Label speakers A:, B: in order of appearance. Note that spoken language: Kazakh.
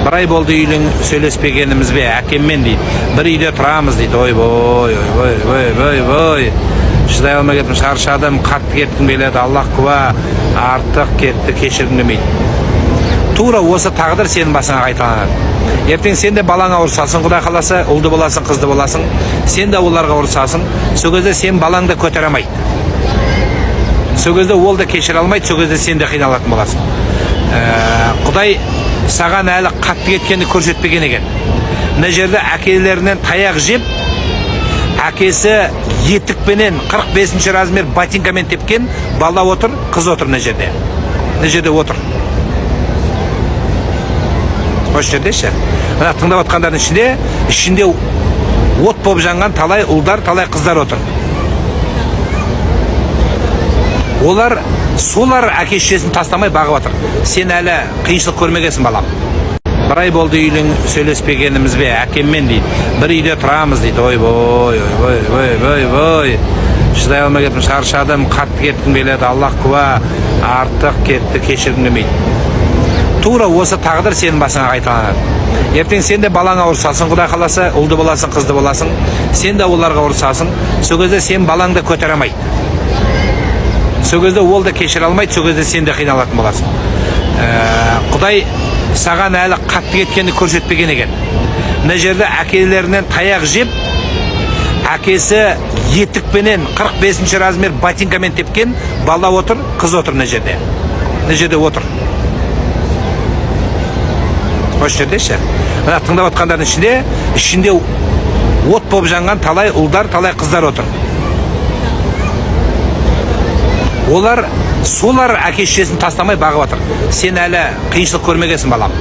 A: Бір ай болды үйлің сөйлеспегеніміз бе әкеммен дейді. Бір үйде тұрамыз дейді. Ойбой, ойбой, ойбой, ойбой. Шыдай алмай кеттім, шаршадым, қатты кеткім келеді, Аллах куә, артық кетті, кешіргім келмейді. Тура осы тағдыр сенің басыңа қайталанады. Ертең сен де балаңа ұрсасың, Құдай қаласа, ұлды боласың, қызды боласың, сен де оларға ұрсасың, сол кезде сен балаң да көтере алмайды. Сол кезде ол да кешіре алмайды, сол кезде сен де қиналатын боласың. Құдай саған әлі қатты кеткенді көрсетпеген екен. Мына жерде әкелерінен таяқ жеп, әкесі етікпенен 45 размер ботинкамен тепкен бала отыр, қыз отыр мына жерде. Мына жерде отыр. Осы жерде ше. Мына тыңдап отқандардың ішінде от болып жанған талай ұлдар, талай қыздар отыр. Олар солар әке шешесін тастамай бағып отыр. Сен әлі қиыншылық көрмегенсің, балам. Бір ай болды үйлің сөйлеспегеніміз бе әкеммен дейді. Бір үйде тұрамыз дейді. Ойбой, ойбой, ойбой, ойбой. Шыдай алмай кеттім, шаршадым, қатты кеткім келеді, Аллах куә, артық кетті, кешіргім келмейді. Тура осы тағдыр сенің басыңа қайталанады. Ертең сен де балаңа ұрсасың, Құдай қаласа, ұлды боласың, қызды боласың, сен де оларға ұрсасың, сол кезде сен балаң да көтере алмайды. Сол кезде ол да кешіре алмайды, сол кезде сен де қиналатын боласың. Құдай саған әлі қатты кеткенді көрсетпеген екен. Мына жерде әкелерінен таяқ жеп, әкесі етікпенен 45 размер ботинкамен тепкен бала отыр, қыз отыр мына жерде. Мына жерде отыр. Осы жерде ше. Мына тыңдап отқандардың ішінде от болып жанған талай ұлдар, талай қыздар отыр. Олар солар әке шешесін тастамай бағып отыр. Сен әлі қиыншылық көрмегенсің, балам.